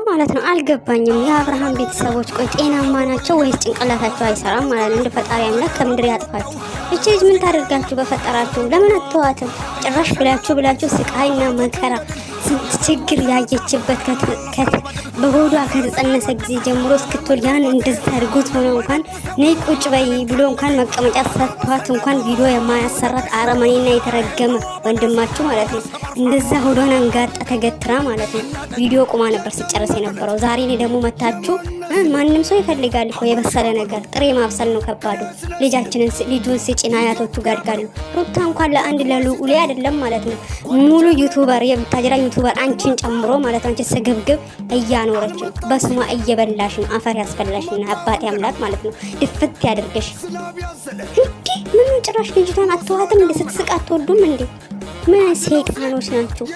ማለት ነው። አልገባኝም። የአብርሃም ቤተሰቦች ቆይ ጤናማ ናቸው ወይስ ጭንቅላታቸው አይሰራም ማለት ነው? እንደ ፈጣሪ አምላክ ከምድር ያጥፋችሁ። እቺ ልጅ ምን ታደርጋችሁ? በፈጠራችሁ ለምን አትተዋትም? ጭራሽ ብላችሁ ብላችሁ ስቃይና መከራ ስንት ችግር ያየችበት በሆዷ ከተጸነሰ ጊዜ ጀምሮ እስክትወልድ ያን እንደዛ እርጉዝ ሆነ እንኳን ነይ ቁጭ በይ ብሎ እንኳን መቀመጫ ሰጥቷት እንኳን ቪዲዮ የማያሰራት አረመኔና የተረገመ ወንድማችሁ ማለት ነው። እንደዛ ሆዷን አንጋጣ ተገትራ ማለት ነው ቪዲዮ ቁማ ነበር ስጨርስ የነበረው። ዛሬ እኔ ደግሞ መታችሁ። ማንም ሰው ይፈልጋል እኮ የበሰለ ነገር፣ ጥሬ ማብሰል ነው ከባዱ። ልጃችንን ልጁን ስጭን አያቶቹ ጋድጋሉ። ሩታ እንኳን ለአንድ ለልዑሌ አይደለም ማለት ነው ሙሉ YouTuber የቡታጅራ YouTuber አንቺን ጨምሮ ማለት ነው። አንቺ ስግብግብ እያኖረች ነው፣ በስሟ እየበላሽ ነው። አፈር ያስበላሽ ነው አባቴ አምላክ ማለት ነው። ድፍት ያደርገሽ እንዴ! ምን ጭራሽ ልጅቷን አትዋትም እንዴ? ስትስቅ አትወዱም እንዴ? ምን ሰይጣኖች ናቸው?